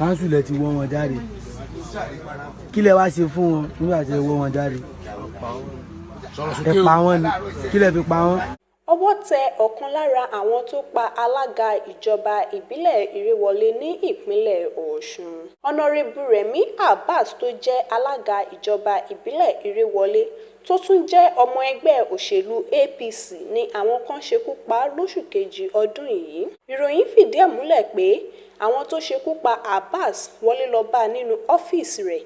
Káńsù lẹ ti wọ́ wọn jáde. Kí lẹ wá ṣe fún wọn nígbà tí ẹ wọ́ wọn jáde? Ẹ pa wọ́n ni? Kí lẹ fi pa wọ́n? Ọwọ́ tẹ ọ̀kan lára àwọn tó pa alága ìjọba ìbílẹ̀ Ìrèwọlé ní ìpínlẹ̀ Ọ̀sùn, Honorébù Rẹ̀mí Abbas, tó jẹ́ alága ìjọba ìbílẹ̀ Ìrèwọlé tó tún jẹ́ ọmọ ẹgbẹ́ òṣèlú APC, ní àwọn kan ṣekú pa lóṣù kejì ọdún yìí. Ìròyìn fìdí ẹ̀ múlẹ̀ pé àwọn tó ṣekú pa Abbas wọlé lọ́ọ́ bá a nínú ọ́fíìsì rẹ̀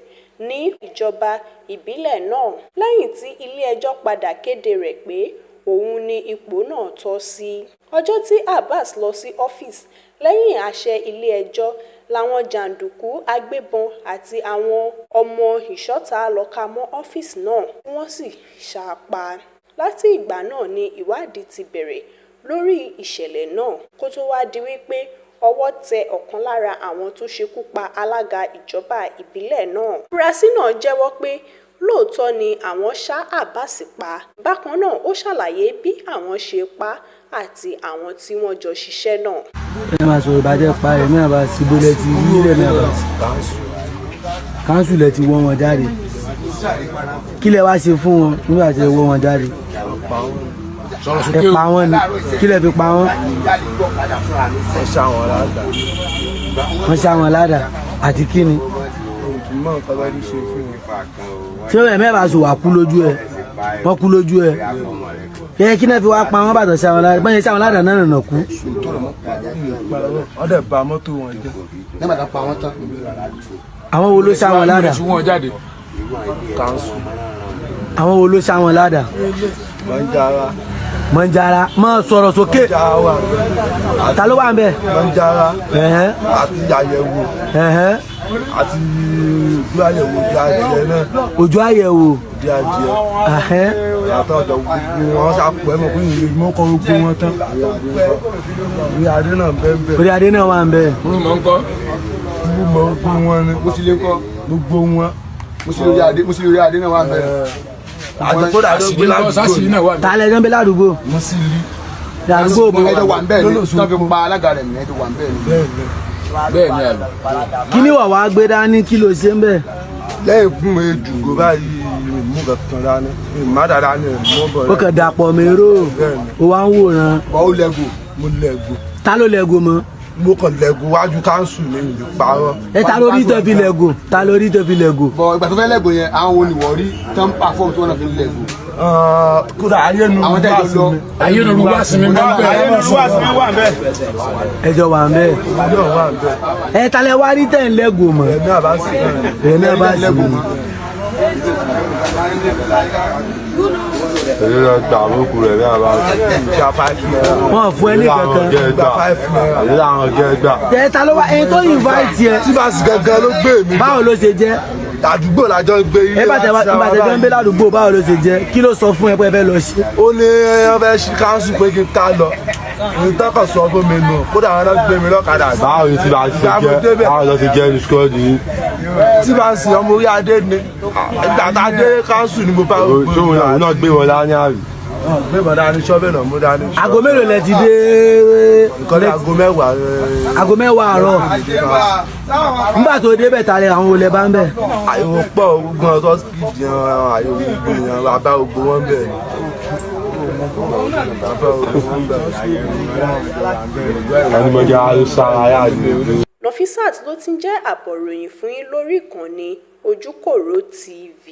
ní ìjọba ìbílẹ̀ náà lẹ́yìn tí ilé-ẹjọ́ padà kéde rẹ̀ pé òun ni ipò náà tọ́ sí. Ọjọ́ tí Abbas lọ sí ọ́fíìsì lẹ́yìn àṣẹ ilé-ẹjọ́ làwọn jàǹdùkú agbébọn àti àwọn ọmọ ìṣọ̀tá lọ́ọ́ kà mọ́ ọ́fíìsì náà tí wọ́n sì sá a pa. Láti ìgbà náà ni ìwádìí ti bẹ̀rẹ̀ lórí ìṣẹ̀lẹ̀ náà kó tóó wáá di wípé ọwọ́ tẹ ọ̀kan lára àwọn tó ṣekú pa alága ìjọba ìbílẹ̀ náà. Afurasí náà jẹ́wọ́ pé lóòótọ́ ni àwọn ṣá Abbas pa. Bákan náà, ó ṣàlàyé bí àwọn ṣe pa á àti àwọn tí wọ́n jọ ṣiṣẹ́ náà. Ẹ máa sọ̀rọ̀ ìbàjẹ́ pa Rẹ̀mí Abbas. Ibo lẹ ti rí Rẹ̀mí Abbas? Káńsù lẹ ti wọ́ wọn jáde. Kí lẹ wá ṣe fún wọn nígbà tí ẹ wọ́ wọn jáde? Ẹ pa wọ́n ni? Kí lẹ fi pa wọ́n? Wọ́n ṣá wọn ládàá. Wọ́n ṣá wọn ládàá àti kí ni? Òtún mọ̀ nǹkan bá ní ṣe fún wọn. Ṣé Rẹ̀mí Abbas wà kú lójú ẹ? Wọ́n kú lójú ẹ? Kí kí náà fi wá pa wọ́n bàtà ṣá wọn ládàá báyìí? Ṣá wọn ládàá náà nà kú. Wọ́n dẹ̀ bà mọ́tò wọn jẹ́. Nígbà tó pa wọ́n tán. Àwọn wo ló ṣá wọn ládàá? Wọn jáde. Káńsù. Àwọn wo ló ṣá wọn ládàá? Mọ̀njára. Mọ̀njára, máa sọ̀rọ̀ sókè. Mọ̀njára wà bẹ́ẹ̀. Ta ló wà ń bẹ̀? Mọ̀njára Ẹ̀hẹ́n. àti àyẹ̀wò Ẹ̀hẹ́n. àti ojú àyẹ̀wò, ojú adìẹ náà. Ojú àyẹ̀wò. Ojú adìẹ. Ẹ̀hẹ́n. Àtọ̀dọ̀ gbogbo wọn ṣàpọ̀ ẹ̀ mọ̀ pé ìlú mọ́kọ́ gbogbo wọn tán. Orí adé náà bẹ́ẹ̀ bẹ́ẹ̀. Orí adé náà wà ń bẹ̀. Múlù mọ́ ń kọ́. Gbogbo wọn ni. Mùsùlùmí ńkọ́? Gbogbo wọn. Mùsùlùmí adé náà wà bẹ́ẹ̀. Àti kódà ló gbé Àṣírí ńkọ́? ládùúgbò. Sásìrí náà wà. Ta lẹ́jọ́ ń bẹ ládùúgbò? Mùsùlùmí. Ládùúgbò bò? Ẹjọ́ wà ń bẹ́ẹ̀ ni tí wọ́n fi pa alága rẹ̀ nìyẹn, ẹjọ́ wà ń bẹ́ẹ̀ ni. Bẹ́ẹ̀ ni. Bẹ́ẹ̀ ni àbí? Kí ni wà wá gbé dání? Kí ló ṣe ń bẹ̀? Lẹ́yìn fún mi dùgò báyìí, mi mú kankan dání, mi má dáadáa ní mú bọ̀. Ó kàn dàpọ̀ mérò, ó wá ń wòran. Bọ́ ó lẹ́gù. Mo lẹ́gùn. Ta ló lẹ́gùn mọ́? Mo kàn lẹ́gùn wájú káńsù ní ìlú parọ́. Ẹ ta lórí tó fi lẹ́gùn? Ta lórí tó fi lẹ́gùn? Bọ̀ ìgbà tó fẹ́ lẹ́gù yẹn, àwọn wo ni wọ́n rí tán pàfọ́ọ̀mù tí wọ́n náà fi lẹ́gù? Kódà ayé nu Àwọn tẹ́jọ́ lọ. Ayé lóru wá sinmi mọ́ bẹ́ẹ̀. Ẹjọ́ wà ń bẹ̀. Náà wà bẹ́ẹ̀. Ẹ ta lẹ wá rí tẹ̀ ń lẹ́gùn mọ́? Ẹ̀mí àbá sí náà. Rẹ̀mí Abbas ni. Èyí lọ gbà lókù rẹ̀ ní àbá. Gba ₦5. Wọn fún ẹ ní kankan. Gba ₦5. Èyí làwọn jẹ́ gbà. Ẹ ta ló wá ẹni tó invite ẹ? Tí bá sì gangan ló gbé mi. Báwo ló ṣe jẹ́? Àdúgbò làjọ ń gbé ilé. Ẹ bá tẹ bá tẹ jọ ń gbé ládùúgbò, báwo ló ṣe jẹ́? Kí ló sọ fún ẹ pé ẹ fẹ́ lọ ṣe? Ó ní wọ́n fẹ́ ṣí káńsù pé kí n ká lọ. Ní tọkàn sọ fún mi nù, kódà wọn náà gbé mi lọ́kadà. Báwo ni tí bá ṣe Ìgbà mo jẹ́? débẹ̀. Báwo lọ ṣe jẹ́ ní squad yìí? Tí bá sì ọmọ orí adé ni, ìgbà tá a dé káńsù ni mo bá Tó òun náà gbé wọn dání àbí? Gbé bọ̀ dání, ṣọ́bẹ̀ náà mú dání. Aago mélòó lẹ ti dé? Nǹkan ní aago 10. Aago 10 àárọ̀. Nígbà tó débẹ̀, ta lẹ àwọn olè bá ń bẹ̀? Àyẹ̀wò pọ̀, ogun ọ̀tọ̀ speed yẹn, àyẹ̀wò gbogbo yẹn, bàbá gbogbo wọn bẹ̀ ni. Bàbá gbogbo wọn bẹ̀. Ẹni mọ̀já ló sára yá ni. Nafisat ló ti ń jẹ́ àbọ̀ ìròyìn fún yín lórí ìkànnì Ojúkòrò TV.